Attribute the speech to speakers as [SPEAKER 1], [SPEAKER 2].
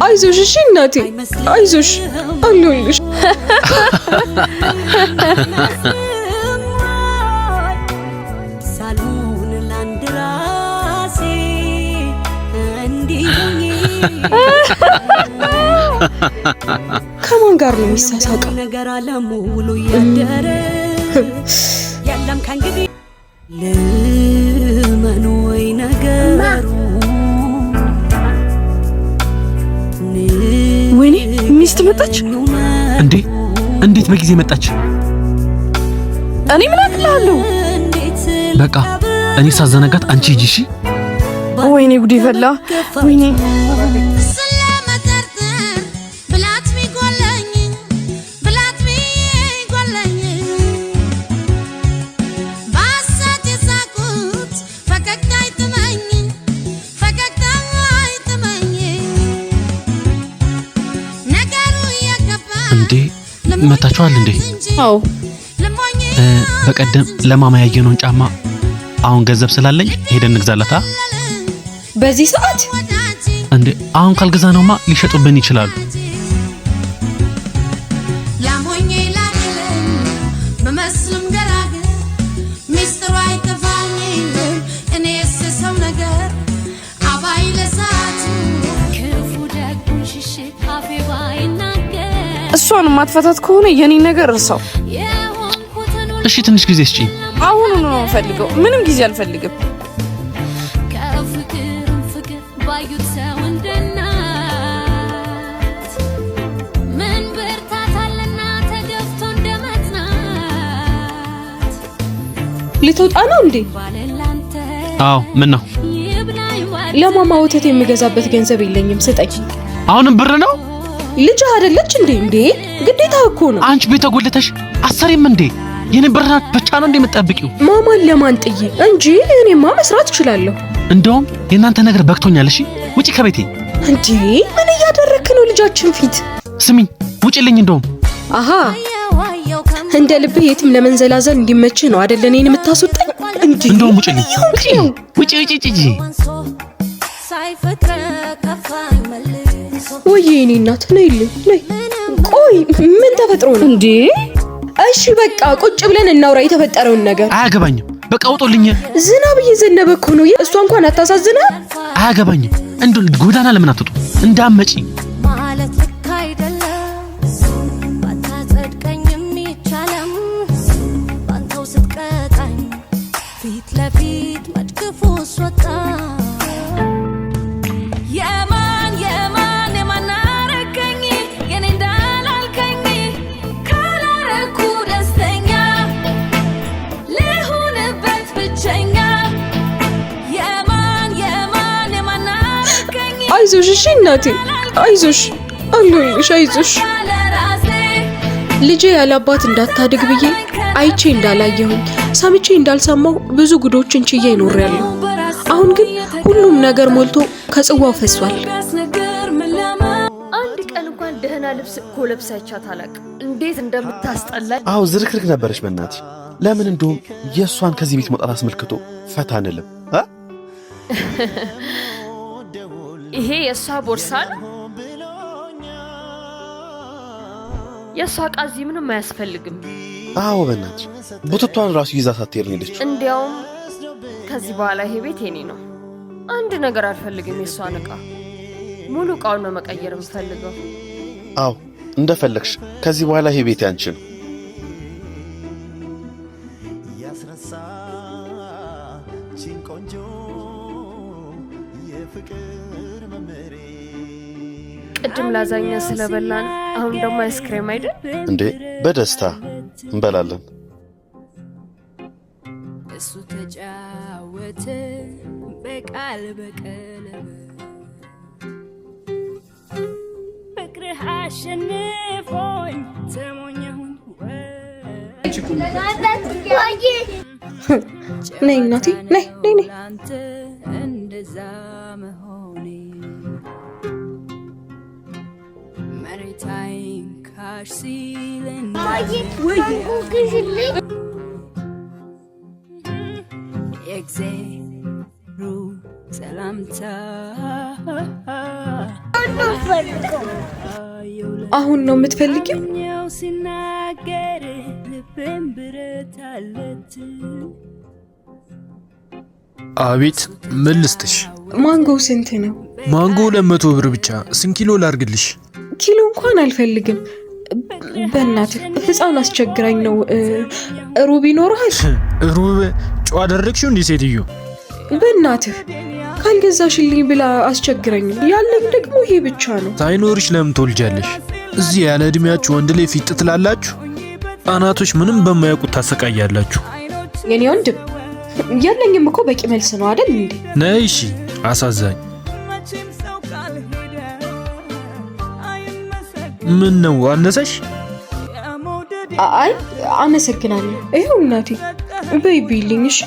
[SPEAKER 1] አይዞሽ፣ እሺ እናቴ አይዞሽ፣ አለሁልሽ።
[SPEAKER 2] ሳልሆን ለአንድ ራሴ እንዲሁኝ
[SPEAKER 1] ከማን ጋር ነው የሚሳሳቀው?
[SPEAKER 2] ነገር አለሙ ውሎ እያደረ የለም ከእንግዲህ ልመን ወይ ነገሩ።
[SPEAKER 1] ወይኔ ሚስት መጣች
[SPEAKER 3] እንዴ! እንዴት በጊዜ መጣች?
[SPEAKER 1] እኔ ምን አቅልሃለሁ?
[SPEAKER 3] በቃ እኔ ሳዘነጋት አንቺ ሂጂ እሺ።
[SPEAKER 1] ወይኔ ጉዴ ፈላ። ወይኔ።
[SPEAKER 4] ስለመጠርጠር ብላት ሚጎለኝ፣ ብላት ሚጎለኝ፣ ባሳት የሳቁት ፈገግታ አይጥመኝ፣ ፈገግታ አይጥመኝ፣ ነገሩ እየገባ
[SPEAKER 3] እንዴ መታችኋል እንዴ?
[SPEAKER 1] አዎ።
[SPEAKER 3] በቀደም ለማማ ያየነውን ጫማ አሁን ገንዘብ ስላለኝ ሄደን እንግዛላታ።
[SPEAKER 1] በዚህ ሰዓት?
[SPEAKER 3] እንዴ አሁን ካልገዛነውማ ሊሸጡብን ይችላሉ።
[SPEAKER 4] ላሞኜ ላቅልኝ በመስልም ገራገር ሚስጥሩ አይጠፋኝም። እኔስ ሰው ነገር አባይ ለሳቱ ክፉ ደጉን ሽሽት አፌ ባይናገር
[SPEAKER 1] እሷን ማትፈታት ከሆነ የኔ ነገር እርሳው።
[SPEAKER 4] የሆንኩትን
[SPEAKER 3] እሺ ትንሽ ጊዜ ስጪኝ።
[SPEAKER 1] አሁኑኑ ነው የምፈልገው። ምንም ጊዜ አልፈልግም።
[SPEAKER 4] ከፍቅርም ፍቅር ባዩት ሰው እንደናት ምን ብርታት አለና ተገፍቶ እንደመጽናት።
[SPEAKER 1] ልትወጣ ነው እንዴ?
[SPEAKER 4] ባለላንተ
[SPEAKER 3] አዎ ምን ነው?
[SPEAKER 4] ይብላኝ።
[SPEAKER 1] ለማማ ወተት የምገዛበት ገንዘብ የለኝም፣ ስጠኝ።
[SPEAKER 3] አሁንም ብር ነው?
[SPEAKER 1] ልጅ አይደለች እንዴ? እንዴ ግዴታ እኮ ነው።
[SPEAKER 3] አንቺ ቤተ ጎልተሽ አሰሪም እንዴ? የኔ ብር ብቻ ነው እንዴ የምትጠብቂው?
[SPEAKER 1] ማማን ለማን ጥዬ እንጂ እኔማ መስራት እችላለሁ።
[SPEAKER 3] እንደውም የእናንተ ነገር በቅቶኛል። እሺ ውጪ ከቤቴ።
[SPEAKER 1] እንዴ ምን እያደረክ ነው ልጃችን ፊት?
[SPEAKER 3] ስሚኝ ውጪልኝ። እንደውም
[SPEAKER 1] አሃ እንደ ልብህ የትም ለመንዘላዘል እንዲመችህ ነው አይደለ እኔን የምታስወጣኝ? እንዴ
[SPEAKER 3] እንደውም ውጪልኝ። ውጪ ውጪ ውጪ ውጪ።
[SPEAKER 2] ሳይፈቅረ ከፋኝ መልሶ።
[SPEAKER 1] ወይ የኔ እናት ነይልኝ፣ ነይ። ቆይ ምን ተፈጥሮ ነው እንዴ? እሺ በቃ ቁጭ ብለን እናውራ የተፈጠረውን ነገር።
[SPEAKER 3] አያገባኝም። በቃ ውጡልኝ።
[SPEAKER 1] ዝናብ እየዘነበ እኮ ነው። እሷ እንኳን አታሳዝና።
[SPEAKER 3] አያገባኝም። እንደው ጎዳና ለምን አትወጡ? እንዳመጪ
[SPEAKER 2] ማለት ልክ አይደለም። ባታጸድቀኝም ይቻለም ባንተው ስትቀጣኝ ፊት ለፊት መድክፉ ስወጣ
[SPEAKER 4] የማን የማን የማን አረከኝ የኔ እንዳላልከኝ ካላረኩ ደስተኛ ልሁንበት ብቸኛ የማን የማን የማን አረከኝ።
[SPEAKER 1] አይዞሽ እሺ እናቴ አይዞሽ፣ አለሁልሽ፣ አይዞሽ።
[SPEAKER 4] ለራሴ
[SPEAKER 1] ልጄ ያለ አባት እንዳታድግ ብዬ አይቼ እንዳላየሁኝ ሰምቼ እንዳልሰማሁ ብዙ ጉዶችን ችዬ እኖሬያለሁ። አሁን ግን ሁሉም ነገር ሞልቶ ከጽዋው ፈሷል።
[SPEAKER 4] ቢያስነግር ምን ለማ
[SPEAKER 5] አንድ ቀን እንኳን ደህና ልብስ እኮ ለብሳ አይቻት አላውቅም። እንዴት እንደምታስጠላ።
[SPEAKER 6] አዎ ዝርክርክ ነበረች። በእናትሽ ለምን እንደውም የእሷን ከዚህ ቤት መውጣት አስመልክቶ ፈታ አንልም? አ?
[SPEAKER 5] ይሄ የእሷ ቦርሳ ነው። የእሷ እቃ እዚህ ምንም አያስፈልግም።
[SPEAKER 6] አዎ በእናትሽ ቡትቷን ራሱ ይዛ ሳትሄድ ነው የሄደችው።
[SPEAKER 5] እንዲያውም ከዚህ በኋላ ይሄ ቤት የኔ ነው። አንድ ነገር አልፈልግም። የእሷን እቃ ሙሉ እቃውን ነው መቀየር የምፈልገው።
[SPEAKER 6] አዎ እንደፈለግሽ። ከዚህ በኋላ ይሄ ቤት ያንቺ ነው።
[SPEAKER 7] ያስረሳችን ቆንጆ የፍቅር መምህሬ።
[SPEAKER 5] ቅድም ላዛኛ ስለበላን አሁን ደግሞ አይስክሬም አይደል?
[SPEAKER 6] እንዴ በደስታ እንበላለን።
[SPEAKER 2] እሱ ተጫወተ በቃል በቀለበት ፍቅርህ አሸንፎኝ ተሞኘሁኝ።
[SPEAKER 1] ነይ እናቴ ነይ ነይ ነይ።
[SPEAKER 2] ላንተ እንደዛ መሆኔ መሬት አይንካሽ ሲል የእግዜሩ ሰላምታ።
[SPEAKER 1] አሁን ነው የምትፈልጊው?
[SPEAKER 2] አምኜው ሲናገር ልቤን ብረት አለት።
[SPEAKER 8] አቤት፣ ምን ልስጥሽ?
[SPEAKER 1] ማንጎ ስንት ነው?
[SPEAKER 8] ማንጎ 200 ብር ብቻ። ስንት ኪሎ ላርግልሽ?
[SPEAKER 1] ኪሎ እንኳን አልፈልግም። በእናትህ ህፃን አስቸግራኝ ነው። ሩብ ይኖርሃል?
[SPEAKER 8] ሩብ ጨው አደረግሽው እንዲህ ሴትዮ?
[SPEAKER 1] በእናትህ ካልገዛሽልኝ ብላ አስቸግራኝ ነው። ያለኝ ደግሞ ይሄ ብቻ ነው።
[SPEAKER 8] ሳይኖርሽ ለምን ትወልጃለሽ? እዚህ ያለ እድሜያችሁ ወንድ ላይ ፊጥ ትላላችሁ። ህጻናቶች ምንም በማያውቁት ታሰቃያላችሁ።
[SPEAKER 1] የኔ ወንድም ያለኝም እኮ በቂ መልስ ነው አይደል እንዴ?
[SPEAKER 8] ነይ እሺ። አሳዛኝ። ምን ነው አነሰሽ?
[SPEAKER 1] አይ አመሰግናለሁ። ይኸው እናቴ በይ ብይልኝ። እሺ።